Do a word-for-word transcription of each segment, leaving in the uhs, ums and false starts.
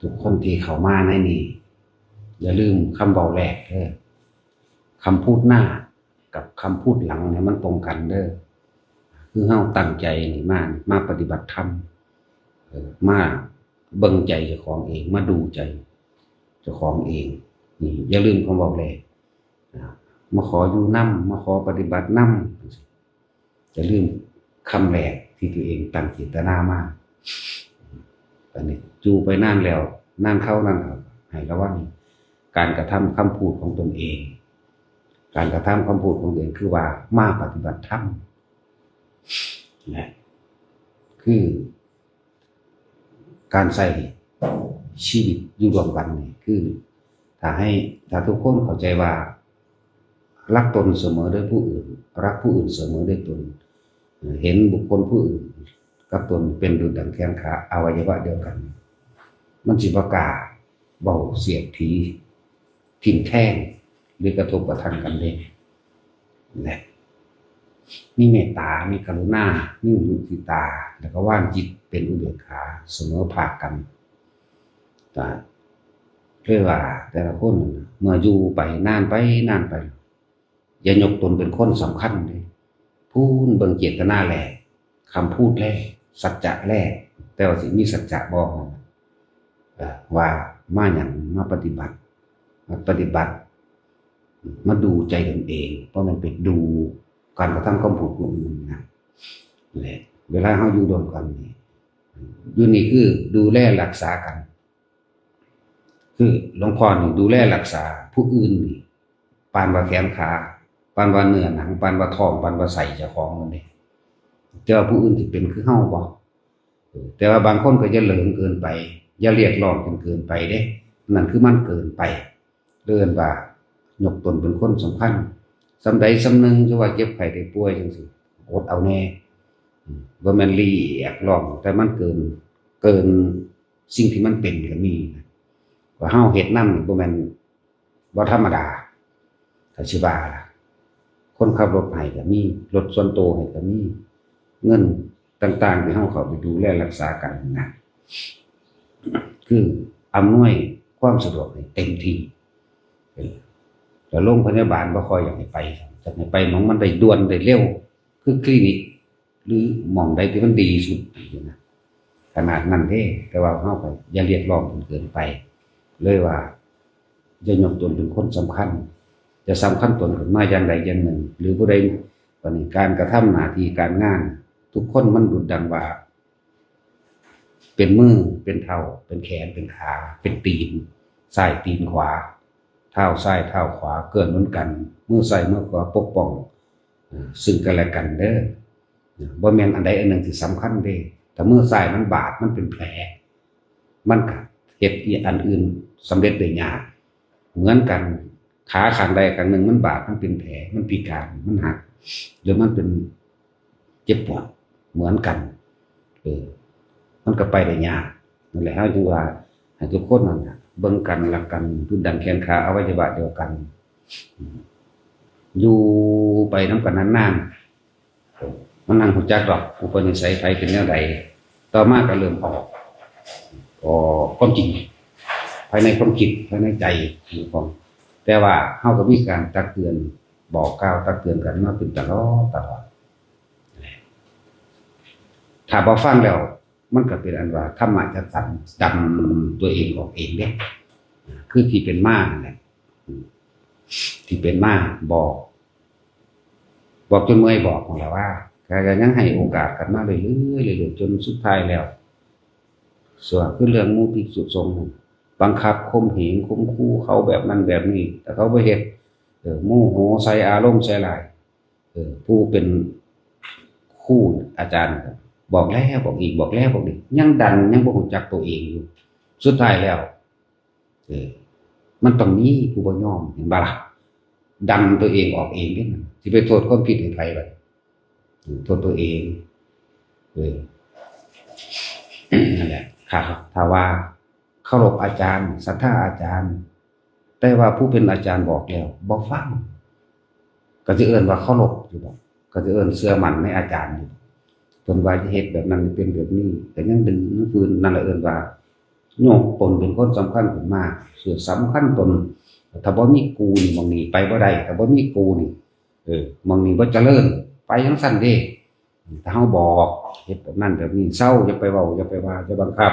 ทุกคนที่เข้ามาในนี้ อย่าลืมคำเว้าแรกเด้อ คำพูดหน้ากับคำพูดหลังเนี่ยมันตรงกันเด้อ คือเฮาตั้งใจนี่มา มาปฏิบัติธรรม เออ มาเบิ่งใจเจ้าของเอง มาดูใจเจ้าของเอง นี่อย่าลืมคำเว้าแรก อ่า มาขออยู่นำ มาขอปฏิบัตินำ อย่าลืมคำแรกที่ตัวเองตั้งเจตนามา อันนี้อยู่ไปนานแล้ว นานเข้านานเข้า ให้ระวังการกระทำคำพูดของตนเอง การกระทำคำพูดของตัวเองคือว่ามาปฏิบัติธรรมนะ คือ การใช้ชีวิตอยู่ร่วมกันนี่คือ ถ้าให้ ถ้าทุกคนเข้าใจว่า รักตนเสมอด้วยผู้อื่น รักผู้อื่นเสมอด้วยตน เห็นบุคคลผู้อื่นกับตนเป็นดุจดังแขนขาอวัยวะเดียวกัน มันสิบ่กล้าเว้าเสียดสี ทิ่มแทง หรือกระทบกระทั่งกันเด้ และมีเมตตา มีกรุณา มีมุทิตา แล้วก็วางจิตเป็นอุเบกขาเสมอภาคกัน ก็เลยว่าแต่ละคนน่ะ เมื่ออยู่ไปนานไปนานไป อย่ายกตนเป็นคนสำคัญเด้ พูนเบิ่งเจตนาแล คำพูดแล สัจจะแล แต่ว่าสิมีสัจจะบ่ เอ่อ ว่ามาหยัง มาปฏิบัติ มาปฏิบัติ มาดูใจตนเอง เพราะมันไปดูการกระทำคำพูดผู้อื่นนะ และเวลาเฮาอยู่ร่วมกันนี่ อยู่นี่คือดูแลรักษากัน คือหลวงพ่อนี่ดูแลรักษาผู้อื่นนี่ ปานว่าแขนขา ปานว่าเนื้อหนัง ปานว่าท้อง ปานว่าไส้เจ้าของนั่นเด้ แต่ว่าผู้อื่นสิเป็นคือเฮาบ่ เออ แต่ว่าบางคนก็อย่าเหลิงเกินไป อย่าเรียกร้องจนเกินไปเด้ นั่นคือมันเกินไป เอิ้นว่ายกตนเป็นคนสำคัญ ส่ำใดส่ำหนึ่ง คือว่าเจ็บไข้ได้ป่วยจังซี้ อดเอาแน่ อืม บ่แม่นเรียกร้อง แต่มันเกิน เกินสิ่งที่มันเป็นก็มีนะ ว่าเฮาเฮ็ดนำนี่บ่แม่น บ่ธรรมดา ถ้าสิว่าล่ะ คนขับรถให้ก็มี รถส่วนตัวให้ก็มี เงินต่างๆที่เฮาเข้าไปดูแลรักษากันนะ คืออำนวยความสะดวกให้เต็มที่ เออ แต่โรงพยาบาลบ่ค่อยอยากให้ไป อยากให้ไปหม่องมันได้ด่วนได้เร็ว คือคลินิก หรือหม่องใดที่มันดีสุดนะ ขนาดนั้นเด้ แต่ว่าเฮาก็อย่าเรียกร้องจนเกินไป เลยว่าอย่ายกตนเป็นคนสำคัญ จะสำคัญตนขึ้นมาอย่างใดอย่างหนึ่ง หรือผู้ใด บัดนี้การกระทำหน้าที่การงาน ทุกคนมันดุจดังว่า เป็นมือ เป็นเท้า เป็นแขน เป็นขา เป็นตีน ซ้ายตีนขวา เท้าซ้ายเท้าขวาเกื้อหนุนกัน มือซ้ายมือขวาปกป้อง เอ่อ ซึ่งกันและกันเด้อ บ่แม่นอันใดอันหนึ่งที่สำคัญเด้ ถ้ามือซ้ายมันบาด มันเป็นแผล มันก็เฮ็ดอีอันอื่นสำเร็จได้ยาก เหมือนกัน ขาข้างใดข้างหนึ่งมันบาด มันเป็นแผล มันพิการ มันหัก หรือมันเป็นเจ็บปวดเหมือนกัน เออ มันก็ไปได้ยาก นั่นแหละ เฮาจึงว่าให้ทุกคนนั่นน่ะ เบิ่งกัน รักกัน ดุจดังแขนขาอวัยวะเดียวกัน อืม อยู่ไปนำกันนานๆ มันนั่งฮู้จักดอก อุปนิสัยไผเป็นแนวใด ต่อมาก็เริ่มออก ออกความจริง ภายในความคิด ภายในใจของ แต่ว่าเฮาก็มีการตักเตือน บอกกล่าวตักเตือนกันมาเป็นตลอดตลอด ถ้าบ่ฟังแล้ว มันก็เป็นอันว่าธรรมะจัดสรรดำตัวเองออกเองเด้ คือที่เป็นมานั่นแหละ ที่เป็นมาบอก บอกจนเมื่อยบอกนั่นแหละว่า ก็ยังให้โอกาสกันมาเรื่อยๆ เรื่อยๆ จนสุดท้ายแล้ว ส่วนคือเรื่องหมู่ภิกษุสงฆ์นั่น บังคับข่มเหงข่มขู่เขาแบบนั้นแบบนี้ แต่เขาบ่เฮ็ด เออ โมโหใส่ อารมณ์ใส่หลาย เออ ผู้เป็นครูอาจารย์บอกแล้วบอกอีก บอกแล้วบอกอีก ยังดัน ยังบ่ฮู้จักตัวเองอยู่ สุดท้ายแล้ว เออ มันต้องมีผู้บ่ยอม เห็นบ่ล่ะ ดันตัวเองออกเองเด้ สิไปโทษความผิดให้ไผบัด อืม โทษตัวเอง เออ นั่นแหละ ครับ ถ้าว่าเคารพอาจารย์ ศรัทธาอาจารย์ แต่ว่าผู้เป็นอาจารย์บอกแล้วบ่ฟัง ก็สิเอิ้นว่าเคารพอยู่บ่ ก็สิเอิ้นเชื่อมั่นในอาจารย์อยู่บ่ เพิ่นว่าจะเฮ็ดแบบนั้น เป็นแบบนี้ ก็ยังดื้อยังฝืน นั่นแหละเอิ้นว่า ยกตนเป็นคนสำคัญขึ้นมา เออ สำคัญตน ถ้าบ่มีกูนี่หม่องนี้ไปบ่ได้ ถ้าบ่มีกูนี่ เออ หม่องนี้บ่เจริญ ไปจั่งซั้นเด้ ถ้าเฮาบอก เฮ็ดแบบนั้นแบบนี้ เซา อย่าไปเว้า อย่าไปว่า อย่าบังคับ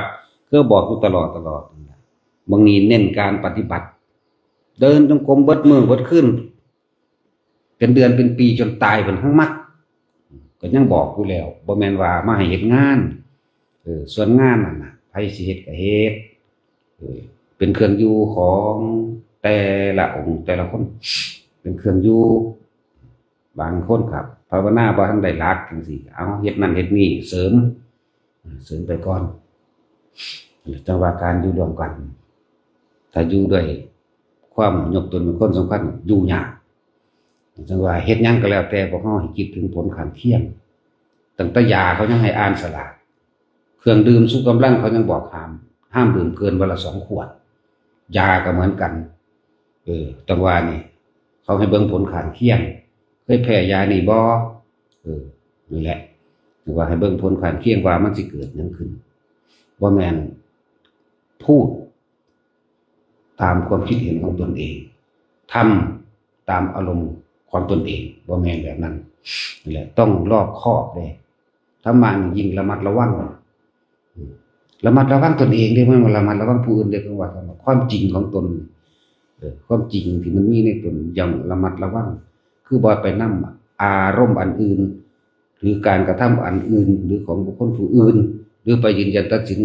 คือบอกอยู่ตลอดตลอดนั่นล่ะ หม่องนี้เน้นการปฏิบัติ เดินจงกรมเบิดมื้อเบิดคืน เป็นเดือนเป็นปีจนตายเพิ่นหั้งมัก ก็ยังบอกอยู่แล้ว บ่แม่นว่ามาให้เฮ็ดงาน เออ ส่วนงานนั่นน่ะ ไผสิเฮ็ดก็เฮ็ด เออ เป็นเครื่องอยู่ของแต่ละองค์แต่ละคน เป็นเครื่องอยู่ บางคนครับ ภาวนาบ่ทันได้หลักจั่งซี้ เอาเฮ็ดนั่นเฮ็ดนี่เสริม เสริมไปก่อน จั่งว่าการอยู่ร่วมกัน ถ้าอยู่ด้วยความยกตนเป็นคนสำคัญ อยู่ยาก จั่งว่าเฮ็ดหยังก็แล้วแต่ พวกเฮาให้คิดถึงผลข้างเคียง ตั้งแต่ยาเขายังให้อ่านสลาก เครื่องดื่มชูกำลังเขายังบอกห้าม ห้ามดื่มเกินวันละสองขวด ยาก็เหมือนกัน เออ จั่งว่านี่ เขาให้เบิ่งผลข้างเคียง เคยแพ้ยานี่บ่ เออ นั่นแหละ จั่งว่าให้เบิ่งผลข้างเคียงว่ามันสิเกิดหยังขึ้น บ่แม่นพูดตามความคิดเห็นของตนเอง ทำตามอารมณ์ของตนเอง บ่แม่นแบบนั้น นั่นแหละ ต้องรอบคอบเด้ ธรรมะนี่ยิ่งระมัดระวัง ระมัดระวังตนเองเด้ บ่แม่นว่าระมัดระวังผู้อื่นเด้ คือว่าความจริงของตน เออ ความจริงที่มันมีในตน ย่อมระมัดระวัง คือบ่ไปนำอารมณ์อันอื่น หรือการกระทำอันอื่น หรือของบุคคลผู้อื่น หรือไปยืนยันตัดสิน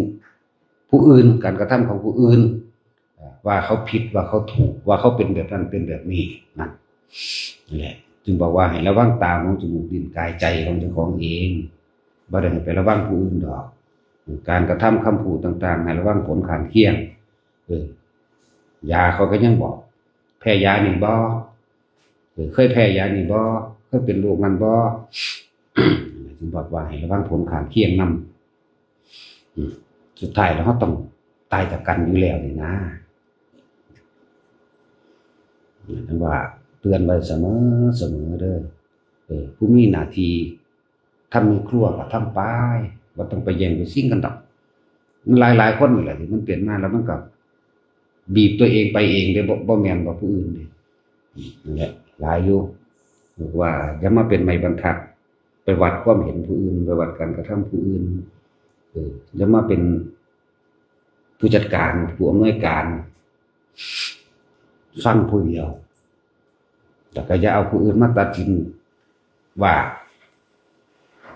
ผู้อื่น การกระทำของผู้อื่น เอ่อ ว่าเขาผิด ว่าเขาถูก ว่าเขาเป็นแบบนั้น เป็นแบบนี้ นั่น นั่นแหละ จึงบอกว่าให้ระวังตา หู จมูก ลิ้น กาย ใจของเจ้าของเอง บ่ได้ให้ไประวังผู้อื่นดอก การกระทำคำพูดต่างๆ ให้ระวังผลข้างเคียง เออ ยาเขาก็ยังบอก แพ้ยานี่บ่ เออ เคยแพ้ยานี่บ่ เคยเป็นโรคนั้นบ่ จึงบอกว่าให้ระวังผลข้างเคียงนำ อืม สุดท้ายแล้วเราต้องตายจากกันอยู่แล้วนี่นะ จั่งว่าเตือนไว้เสมอเสมอเด้อ เออ ผู้มีหน้าที่ทำในครัวก็ทำไป บ่ต้องไปแย่งไปชิงกันดอก มันหลายๆคนนี่แหละที่มันเป็นมาแล้วมันก็บีบตัวเองไปเองเด้ บ่ บ่แม่นว่าผู้อื่นเด้ นั่นแหละ หลายอยู่ บอกว่าอย่ามาเป็นไม้บรรทัด ไปวัดความเห็นผู้อื่น ไปวัดการกระทำผู้อื่น เออ อย่ามาเป็นผู้จัดการ ผู้อำนวยการ ฟังผู้เดียว แล้วก็อย่าเอาผู้อื่นมาตัดสินว่า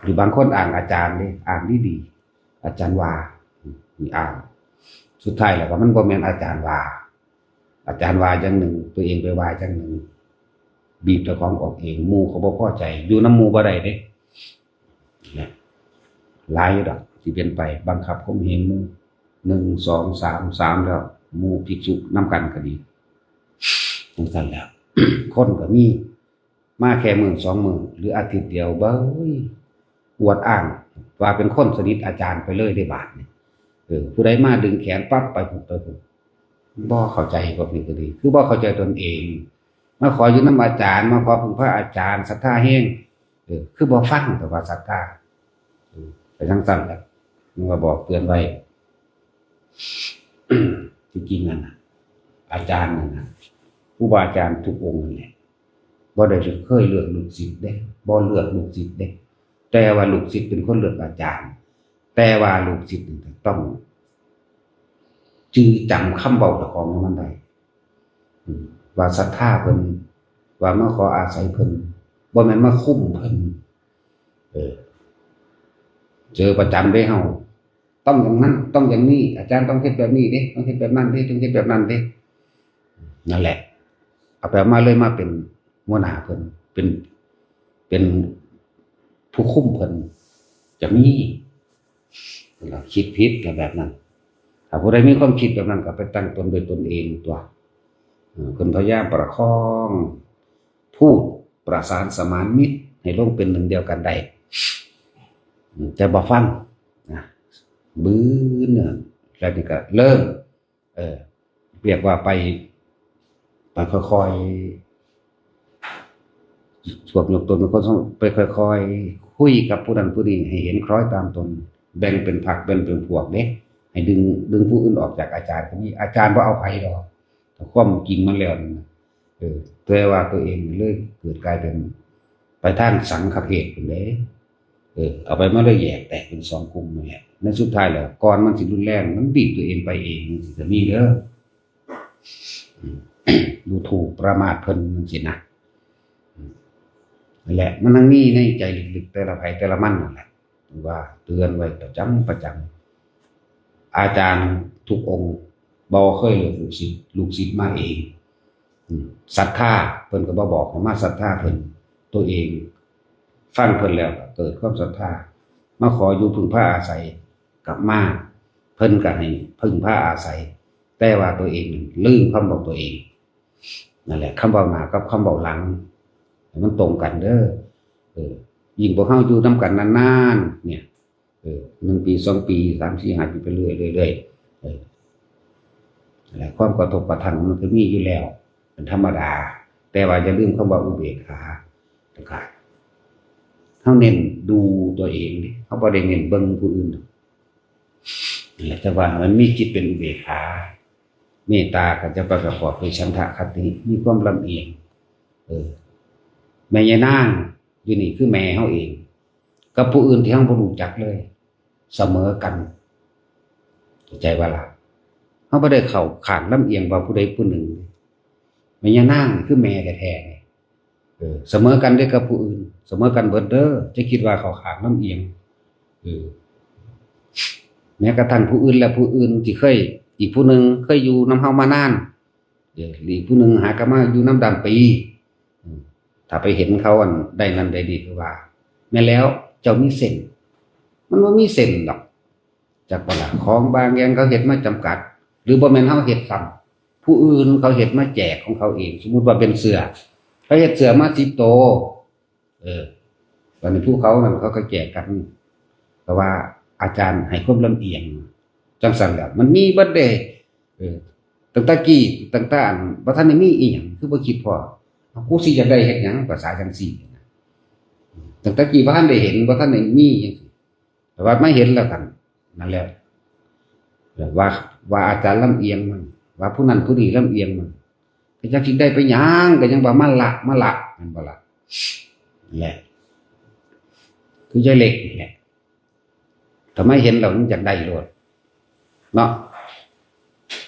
หรือบางคนอ้างอาจารย์เด้ อ้างดีๆ อาจารย์ว่า นี่อ้าง สุดท้ายแล้วก็มันบ่แม่นอาจารย์ว่า อาจารย์ว่าอย่างหนึ่ง ตัวเองไปว่าอย่างหนึ่ง บีบเจ้าของออกเอง หมู่เขาบ่พอใจ อยู่นำหมู่บ่ได้เด้ เนี่ย หลายอยู่ดอกที่เป็นไปบังคับข่มเหงหมู่ หนึ่ง สอง สาม สาม แล้ว หมู่ภิกษุนำกันก็ดี จั่งซั้นแหล้ว คนก็มี มาแค่มื้อสองมื้อ หรืออาทิตย์เดียว เบ้ย อวดอ้างว่าเป็นคนสนิทอาจารย์ไปเลยเด้บาดนี่ เออ ผู้ใดมาดึงแขนปั๊บ ไปพุ้น ไปพุ้น บ่เข้าใจพวกนี้ก็ดี คือบ่เข้าใจตนเอง มาขออยู่นำอาจารย์ มาขอพึ่งพาอาจารย์ ศรัทธาแฮง เออ คือบ่ฟังแต่ว่าศรัทธา เออ ไปจั่งซั้นแหละ มันก็บอกเตือนไว้ ที่จริงนั่นน่ะ อาจารย์นั่นน่ะ ครูบาอาจารย์ทุกองค์นั่นแหละ บ่ได้เคยเลือกลูกศิษย์เด้ บ่เลือกลูกศิษย์เด้ แต่ว่าลูกศิษย์เป็นคนเลือกอาจารย์ แต่ว่าลูกศิษย์นี่ต้องจื่อจำคำเว้าเจ้าของมันได้ อืม ว่าศรัทธาเพิ่น ว่ามาขออาศัยเพิ่น บ่แม่นมาคุมเพิ่น เออ เจอประจำเด้เฮา ต้องอย่างนั้น ต้องอย่างนี้ อาจารย์ต้องเฮ็ดแบบนี้เด้ ต้องเฮ็ดแบบนั้นเด้ ต้องเฮ็ดแบบนั้นเด้ นั่นแหละ เอาไปเอามาเลยมาเป็นหัวหน้าเพิ่น เป็น เป็นผู้คุมเพิ่น จะมี คิดผิดก็แบบนั้น ถ้าผู้ใดมีความคิดแบบนั้นก็ไปตั้งตนโดยตนเองตัว เออ เพิ่นพยายามประคอง พูดประสานสมานมิตรให้ลงเป็นหนึ่งเดียวกันได้ อืม แต่บ่ฟังนะ บื้อเนื่อง แล้วนี่ก็เริ่ม เออ เรียกว่าไป ไปค่อยๆ พวกยกตนเป็นคนสำ ไปค่อยๆ คุยกับผู้นั้นผู้นี้ให้เห็นคล้อยตามตน แบ่งเป็นพรรค แบ่งเป็นพวกเด้ ใ ดึง ดึงผู้อื่นออกจากอาจารย์ก็มี อาจารย์บ่เอาไผดอก แต่ความจริงมันแล้วนั่นนะ เออ แต่ว่าตัวเองเลยเกิดกลายเป็นไปทางสังฆเพศพู้นเด้ เออ เอาไปมาเลยแยกแตกเป็นสองกลุ่มนั่นแหละ ในสุดท้ายแล้ว ก่อนมันสิรุนแรง มันบีบตัวเองไปเองจังซี้ก็มีเด้อ อืม ดูถูกประมาทเพิ่นจังซี้นะ อืม นั่นแหละ มันยังมีในใจลึกๆแต่ละไผแต่ละมันนั่นแหละ ว่าเตือนไว้ประจำประจำ อาจารย์ทุกองค์บ่เคยเลือกลูกศิษย์ ลูกศิษย์มาเอง อืม ศรัทธาเพิ่นก็บ่บอกให้มาศรัทธาเพิ่น ตัวเองฟังเพิ่นแล้วก็เกิดความศรัทธา มาขออยู่พึ่งพาอาศัย กลับมา เพิ่นก็ให้พึ่งพาอาศัย แต่ว่าตัวเองลืมคำบอกตัวเอง นั่นแหละ คำเว้าหน้ากับคำเว้าหลัง ให้มันตรงกันเด้อ เออ ยิ่งพวกเฮาอยู่นำกันนานๆ เนี่ย เออ หนึ่งปี สองปี สาม สี่ ห้า ปี ไปเรื่อยๆ เรื่อยๆ เออ นั่นแหละ ความกระทบกระทั่งมันก็มีอยู่แล้ว เป็นธรรมดา แต่ว่าอย่าลืมคำว่าอุเบกขา แล้วก็ เฮาเน้นดูตัวเองเด้ เฮาบ่ได้เน้นเบิ่งผู้อื่นดอก นั่นแหละ แต่ว่ามันมีจิตเป็นอุเบกขา เมตตาก็จะประกอบด้วยฉันทะคติ มีความลำเอียง เออ แม่ยายนางอยู่นี่คือแม่เฮาเอง กับผู้อื่นที่เฮาบ่รู้จักเลย เสมอกัน เข้าใจบ่ล่ะ เฮาบ่ได้เข้าข้างลำเอียงว่าผู้ใดผู้หนึ่ง แม่ยายนางนี่คือแม่แท้ๆ นี่ เออ เสมอกันเด้อกับผู้อื่น เสมอกันเบิดเด้อ จะคิดว่าเข้าข้างลำเอียง เออ แม้กระทั่งผู้อื่นและผู้อื่นที่เคย อีกผู้หนึ่งเคยอยู่นำเฮามานาน เออ อีกผู้หนึ่งหากะมาอยู่นำดำปี อืม ถ้าไปเห็นเขาอันได้นั่นได้นี่คือว่า แม่นแล้ว เจ้ามีเส้น มันบ่มีเส้นดอก จักบ่ล่ะ ของบางอย่างเขาเฮ็ดมาจำกัด หรือบ่แม่นเฮาเฮ็ดซ้ำ ผู้อื่นเขาเฮ็ดมาแจกของเขาเอง สมมุติว่าเป็นเสื้อ เขาเฮ็ดเสื้อมาสิบโต เออ บัดนี้ผู้เขานั่นเขาก็แจกกัน แต่ว่าอาจารย์ให้ความลำเอียง จังซั่นแหละ มันมีเบิดเด้ เออ ตั้งแต่กี้ ตั้งแต่อันบ่ทันได้มีอีหยัง คือบ่คิดพ้อ กูสิอยากได้เฮ็ดหยัง ภาษาจังซี่นะ ตั้งแต่กี้บ่ทันได้เห็น บ่ทันได้มีจังซี่ แต่ว่ามาเห็นแล้วกัน นั่นแหละ ว่า ว่าอาจารย์ลำเอียงมัน ว่าผู้นั้นผู้นี้ลำเอียงมัน ก็จักสิได้ไปหยัง ก็ยังว่ามาละ มาละ แม่นบ่ล่ะ นั่นแหละ คือยายเล็กนี่แหละ ทำไมเห็นแล้วมันอยากได้โลด เนาะ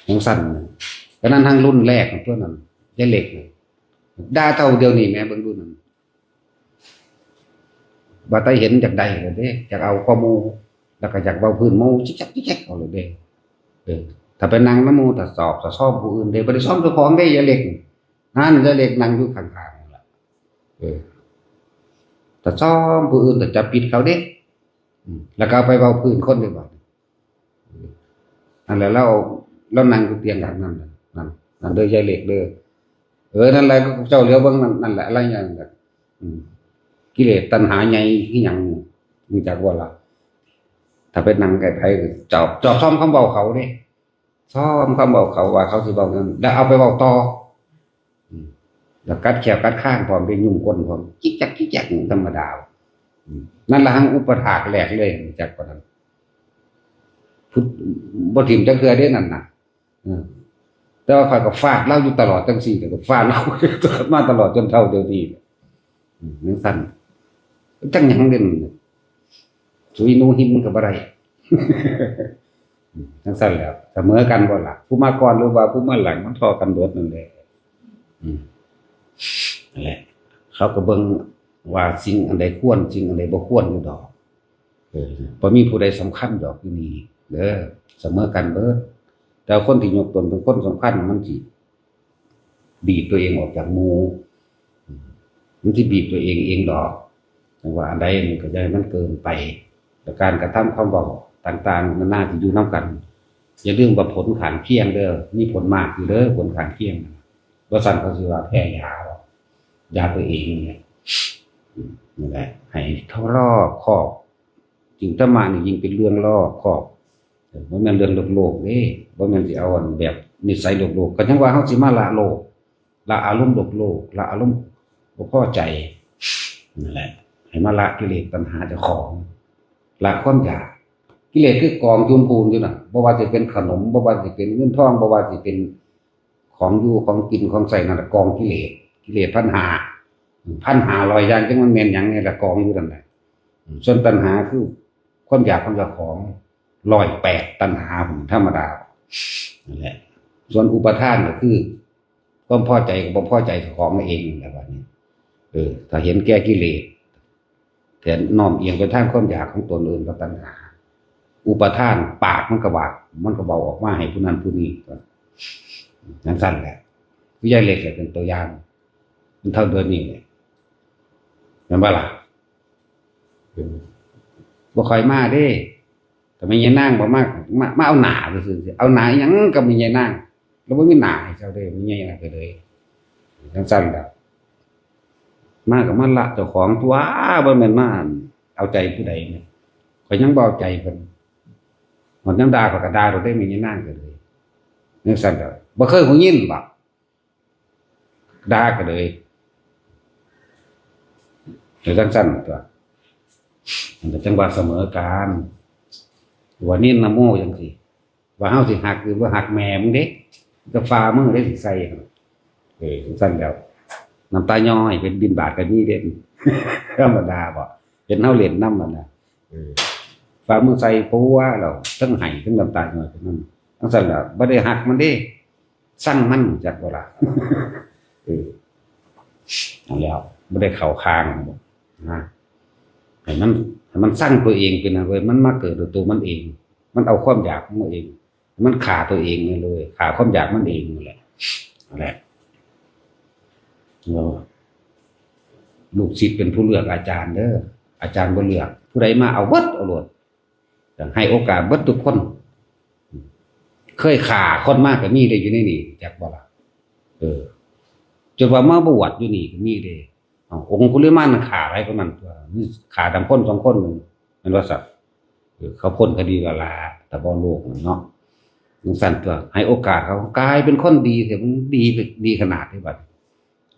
จังซั่น ก็นั่นทางรุ่นแรกตัวนั้น ยายเล็กน่ะ ด่าเท่าเดี๋ยวนี้แหม เบิ่งดูนั่น บ่าแต่เห็นอยากได้เลยเด้ อยากเอากว่าหมู่ แล้วก็อยากเว้าพื้นหมู่ จิกจักจิกจักเอาเลยเด้ เออ ถ้าไปนั่งนำหมู่ ถ้าสอบ ถ้าซ้อมผู้อื่นเด้ บ่ได้ซ้อมเจ้าของเด้ ยายเล็ก นั่น ยายเล็กนั่งอยู่ข้างๆ นั่นล่ะ เออ ถ้าซ้อมผู้อื่น ถ้าจับผิดเขาเด้ อืม แล้วก็เอาไปเว้าพื้นคนเด้บัดนี้ นั่นแหละ ลาว ลาวนั่งอยู่เตียงข้างนั้นน่ะ นั่น นั่นเด้อยายเล็กเด้อ เออ นั่นแหละ เจ้าเหลียวเบิ่งนั่น นั่นแหละ อะไรอย่างนั้น อืม กิเลสตัณหาใหญ่คือหยัง รู้จักบ่ล่ะ ถ้าไปนั่งใกล้ไผก็จอบ จอบซ้อมคำเว้าเขาเด้ ซ้อมคำเว้าเขาว่าเขาสิเว้าหยัง แล้วเอาไปเว้าต่อ อืม แล้วกัดแข้วกัดคางพร้อม ได้ยุ่งก้นพร้อม จิกจักจิกจักธรรมดา อืม นั่นละหังอุปถากแรกเลย รู้จักปานนั้น พุทธ บ่ถิ่มจักเทื่อเด้นั่นน่ะ เออ แต่ว่าข้อยก็ฟาดลาวอยู่ตลอดจังซี่ แล้วก็ฟาดลาวมาตลอดจนเท่าเดี๋ยวนี้ อืม จังซั่น จังหยังเด่น สุยหนูหินก็บ่ได้ อืม จังซั่นแหล้ว เสมอกันบ่ล่ะ ผู้มาก่อนหรือว่าผู้มาหลังมันเท่ากันเบิดนั่นแหละ อืม นั่นแหละ เขาก็เบิ่งว่าสิ่งอันใดควร สิ่งอันใดบ่ควรอยู่ดอก เออ บ่มีผู้ใดสำคัญดอกอยู่นี่เด้อ เสมอกันเบิด แต่คนที่ยกตนเป็นคนสำคัญมันสิบีบตัวเองออกจากหมู่ อืม มันสิบีบตัวเองเองดอก จังว่าอันใดมันก็อย่าให้มันเกินไป และการกระทำคำเว้าต่างๆ นานาที่อยู่นำกัน อย่าลืมว่าผลข้างเคียงเด้อ มีผลมากอยู่เด้อ ผลข้างเคียง บ่ซั้นเขาสิว่าแพ้ยาดอก ยาตัวเองนี่แหละ อืม นั่นแหละ ให้รอบคอบ ยิ่งธรรมะนี่ยิ่งเป็นเรื่องรอบคอบ เออ บ่แม่นเรื่องโลกๆเด้ บ่แม่นสิเอาอันแบบนิสัยโลกๆ ก็จังว่าเฮาสิมาละโลก ละอารมณ์โลกๆ ละอารมณ์บ่พอใจ นั่นแหละ ให้มาละกิเลสตัณหาเจ้าของ ละความอยาก กิเลสคือกองจุมพูนอยู่น่ะ บ่ว่าสิเป็นขนม บ่ว่าสิเป็นเงินทอง บ่ว่าสิเป็นของอยู่ของกินของใช้นั่นแหละ กองกิเลส กิเลสพันห้า พันห้าร้อยอย่าง จังมันแม่นหยังนี่แหละ กองอยู่นั่นแหละ ส่วนตัณหาคือความอยากของเจ้าของ ร้อยแปด ตัณหา ธรรมดา นั่นแหละ ส่วนอุปาทานก็คือ ความพอใจกับบ่พอใจของเองนั่นแหละ บัดนี้ เออ ถ้าเห็นแก่กิเลส แต่น้อมเอียงไปทางความอยากของตน เอิ้นว่าตัณหา อุปาทาน ปากมันก็ว่า มันก็เว้าออกมาให้ผู้นั้นผู้นี้ จังซั่นแหละ คือยายเล็กเนี่ยเป็นตัวอย่าง มันเท่าเดือนนี้เนี่ย แม่นบ่ล่ะ? เออ บ่ค่อยมาเด้ แต่แม่ยายนางบ่มา มา มาเอาหน้าซื่อๆ เอาหน้าอิหยังกับแม่ยายนาง แล้วบ่มีหน้าให้เจ้าเด้ แม่ยายนางก็เลย จังซั่นล่ะ มาก็มาละเจ้าของตั๊ว บ่แม่นมาเอาใจผู้ใดเนี่ย ข้อยยังบ่เอาใจเพิ่น ฮอดยามด่าข้อยก็ด่าโลดเด้ แม่ยายนางก็เลย จังซั่นล่ะ บ่เคยฮู้ยินบ่ ด่าก็เลย เออ จังซั่นตั๊ว มันก็จังว่าเสมอกัน ว่านิรโมจังซี่ ว่าเฮาสิฮักหรือบ่ฮักแม่มึงเด้ ก็ฝ่ามือเด้สิใส่ เออ จังซั่นแล้ว น้ำตาย้อยเป็นบิณฑบาตก็มีเด้ ธรรมดาบ่ เห็นเฮาเล่นนำหั่นน่ะ เออ ฝ่ามือใส่ปัวแล้ว ทั้งไห้ทั้งน้ำตาย้อยไปนำ จังซั่นล่ะ บ่ได้ฮักมันเด้ ซังมัน จักบ่ล่ะ เออ นั่นแหล้ว บ่ได้เข้าข้าง นะ ให้มัน ให้มันซังตัวเองเป็นนะเว้ย มันมาเกิดด้วยตัวมันเอง มันเอาความอยากของมันเอง มันฆ่าตัวเองเลย ฆ่าความอยากมันเองนั่นแหละ นั่นแหละ แล้วลูกศิษย์เป็นผู้เลือกอาจารย์เด้อ อาจารย์บ่เลือก ผู้ใดมาเอาเบิดเอาโลด ให้โอกาสเบิดทุกคน เคยฆ่าคนมาก็มีเด้อยู่ในนี่ จักบ่ล่ะ เออ จนว่ามาบวชอยู่นี่ก็มีเด้ อ้าว องคุลิมานน่ะฆ่าหลายกว่านั้นตั๊ว มีฆ่าตั้งคนสองคนหนึ่ง แม่นว่าซั่น เออ เขาพ้นคดีแล้วล่ะ แต่บ่โลกนั่นเนาะ จังซั่นตั๊ว ให้โอกาสเขา กลายเป็นคนดีเถอะ มันดีไป ดีขนาดนี้บัดนี้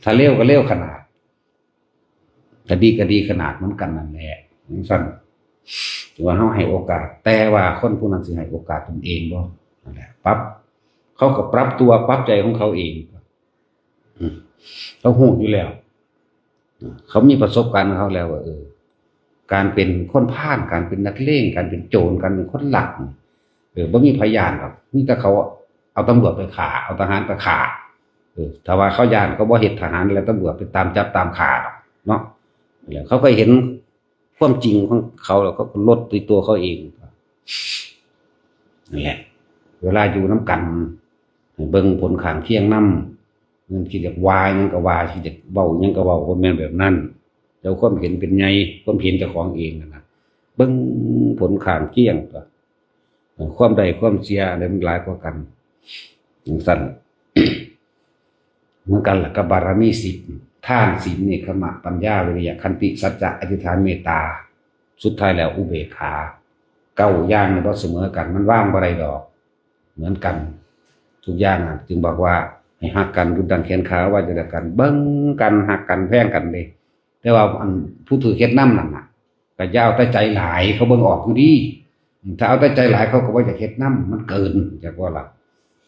ถ้าเลวก็เลวขนาด ถ้าดีก็ดีขนาดเหมือนกันนั่นแหละ จังซั่น ถือว่าเฮาให้โอกาส แต่ว่าคนผู้นั้นสิให้โอกาสตนเองบ่ นั่นแหละ ปรับ เขาก็ปรับตัว ปรับใจของเขาเอง อืม เขาฮู้อยู่แล้ว เขามีประสบการณ์ของเขาแล้วว่า เออ การเป็นคนพาล การเป็นนักเลง การเป็นโจร การเป็นคนลักนี่ เออ บ่มีไผย้านดอก มีแต่เขาเอาตำรวจไปฆ่า เอาทหารไปฆ่า เออ ถ้าว่าเขาย้าน เขาบ่เฮ็ดทหารและตำรวจไปตามจับตามฆ่าดอกเนาะ แล้วเขาก็เห็นความจริงของเขา แล้วเขาก็ลดที่ตัวเขาเอง นั่นแหละ เวลาอยู่นำกัน ให้เบิ่งผลข้างเคียงนำ มันคิดอยากว่าหยังก็ว่า คิดอยากเว้าหยังก็เว้า บ่แม่นแบบนั้น เจ้าความเห็นเป็นใหญ่ ความเห็นเจ้าของเองนั่นน่ะ เบิ่งผลข้างเคียงตั๊ว ความได้ความเสียอันใดมันหลายกว่ากัน จังซั่น เหมือนกันล่ะกับบารมีสิบ ทาน ศีล เนกขัมมะ ปัญญา วิริยะ ขันติ สัจจะ อธิษฐาน เมตตา สุดท้ายแล้วอุเบกขา เก้าอย่างนี่บ่เสมอกัน มันวางบ่ได้ดอก เหมือนกัน ทุกอย่างน่ะ จึงบอกว่าให้ฮักกันดุจดังแขนขา ว่าจะเดียวกัน เบิ่งกัน ฮักกัน แพงกันเด้ แต่ว่าอันผู้ถือเฮ็ดนำนั่นน่ะ ก็อย่าเอาแต่ใจหลาย เขาเบิ่งออกอยู่ดี ถ้าเอาแต่ใจหลายเขาก็บ่อยากเฮ็ดนำ มันเกิน จักว่าล่ะ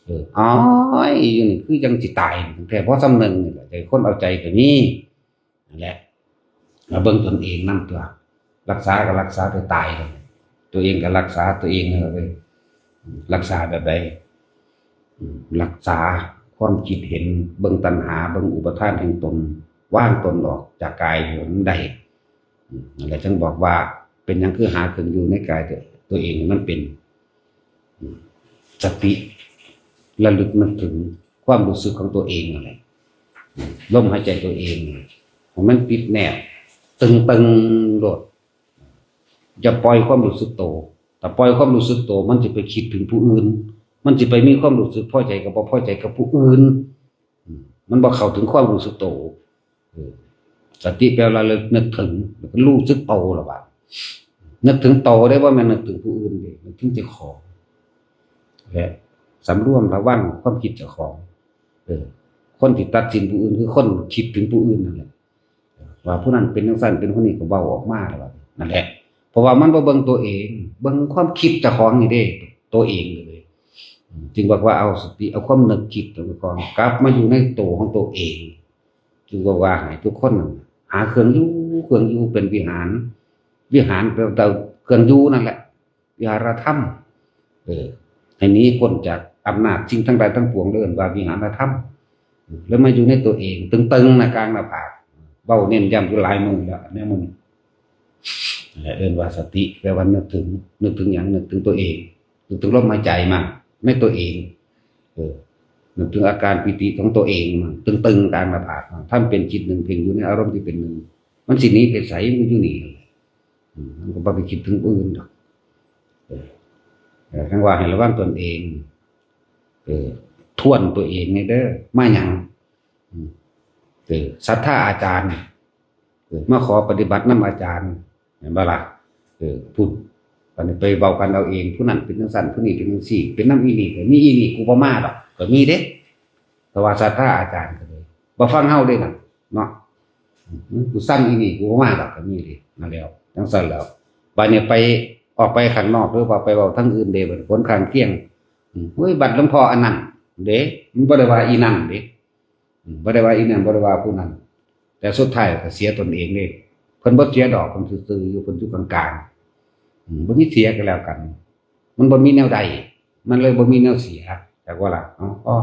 เออ อ้อยอยู่นี่คือยังสิตาย แท้พอส่ำหนึ่งนี่แหละ ใจคนเอาใจก็มี นั่นแหละ มาเบิ่งตนเองนำตั๊ว รักษาก็รักษาไปตายเลย ตัวเองก็รักษาตัวเองนั่นแหละเว้ย รักษาแบบใด อืม รักษาความคิดเห็น เบิ่งตัณหา เบิ่งอุปาทานแห่งตน วางตนออกจากกายให้มันได้ อืม นั่นแหละจึงบอกว่า เป็นหยังคือหาเครื่องอยู่ในกายตัว ตัวเองให้มันเป็น อืม สติระลึกนึกถึงความรู้สึกของตัวเองนั่นแหละ อืม ลมหายใจตัวเอง ให้มันติดแนบ ตึงๆ โลด อย่าปล่อยความรู้สึกโต ถ้าปล่อยความรู้สึกโต มันสิไปคิดถึงผู้อื่น มันสิไปมีความรู้สึกพอใจกับบ่พอใจกับผู้อื่น อืม มันบ่เข้าถึงความรู้สึกโต เออ สติแปลว่าระลึกนึกถึง แล้วก็รู้สึกโตล่ะบัด นึกถึงโตได้ บ่แม่นนึกถึงผู้อื่นเด้ นึกถึงเจ้าของ และสำรวมระวังความคิดเจ้าของ เออ คนที่ตัดสินผู้อื่นคือคนคิดถึงผู้อื่นนั่นแหละ ว่าผู้นั้นเป็นจังซั่น เป็นคนนี้ก็เว้าออกมาแล้วบัดนี้ นั่นแหละ เพราะว่ามันบ่เบิ่งตัวเอง เบิ่งความคิดเจ้าของนี่เด้ ตัวเองเลย จึงบอกว่าเอาสติ เอาความนึกคิดของเจ้าของกลับมาอยู่ในตัวของตัวเอง จึงบอกว่าให้ทุกคนหาเครื่องอยู่ เครื่องอยู่เป็นวิหาร วิหารแปลว่าเครื่องอยู่นั่นแหละ วิหารธรรม เออ ให้หนีพ้นจากอำนาจสิ่งทั้งหลายทั้งปวง เอิ้นว่าวิหารธรรม แล้วมาอยู่ในตัวเอง ตึงๆ นะ กลางหน้าผาก เว้าเน้นย้ำอยู่หลายมื้อแล้ว แนวมื้อนี้ เอิ้นว่าสติ แปลว่านึกถึง นึกถึงหยัง นึกถึงตัวเอง นึกถึงลมหายใจมา ในตัวเอง เออ นึกถึงอาการปีติของตัวเองมา ตึงๆ กลางหน้าผากมา ทำเป็นจิตหนึ่ง เพ่งอยู่ในอารมณ์ที่เป็นหนึ่ง มันสิหนีไปไส มันอยู่นี่ อืม มันก็บ่ไปคิดถึงผู้อื่นดอก เออ เออ ทั้งว่าให้ระวังตนเอง เออ ทวนตัวเองนี่เด้อ มาหยัง อืม เออ ศรัทธาอาจารย์ เออ มาขอปฏิบัตินำอาจารย์ เห็นบ่ล่ะ เออ พุ้น บัดนี้ไปเว้ากันเอาเอง ผู้นั้นเป็นจังซั่น ผู้นี้เป็นจังซี่ เป็นนำอีนี่ ก็มีอีนี่ กูบ่มาดอก ก็มีเด้ แต่ว่าศรัทธาอาจารย์ก็เลย บ่ฟังเฮาเด้นั่น เนาะ อืม กูสั่งอีนี่ กูบ่มาดอก ก็มีเด้ นั่นแล้ว จังซั่นแล้ว บัดนี้ไป ออกไปข้างนอก หรือว่าไปเว้าทางอื่นเด้ บัดนี้ผลข้างเคียง อืม เฮ้ย บัดหลวงพ่ออันนั้นเด้ มันบ่ได้ว่าอีนั่นเด้ อืม บ่ได้ว่าอีนั่น บ่ได้ว่าผู้นั้น แต่สุดท้ายก็เสียตนเองเด้ เพิ่นบ่เสียดอก เพิ่นซื่อๆ อยู่ เพิ่นอยู่กลางๆ อืม บ่มีเสียก็แล้วกัน มันบ่มีแนวใด มันเลยบ่มีแนวเสีย จักว่าล่ะ เอ้า อ้อ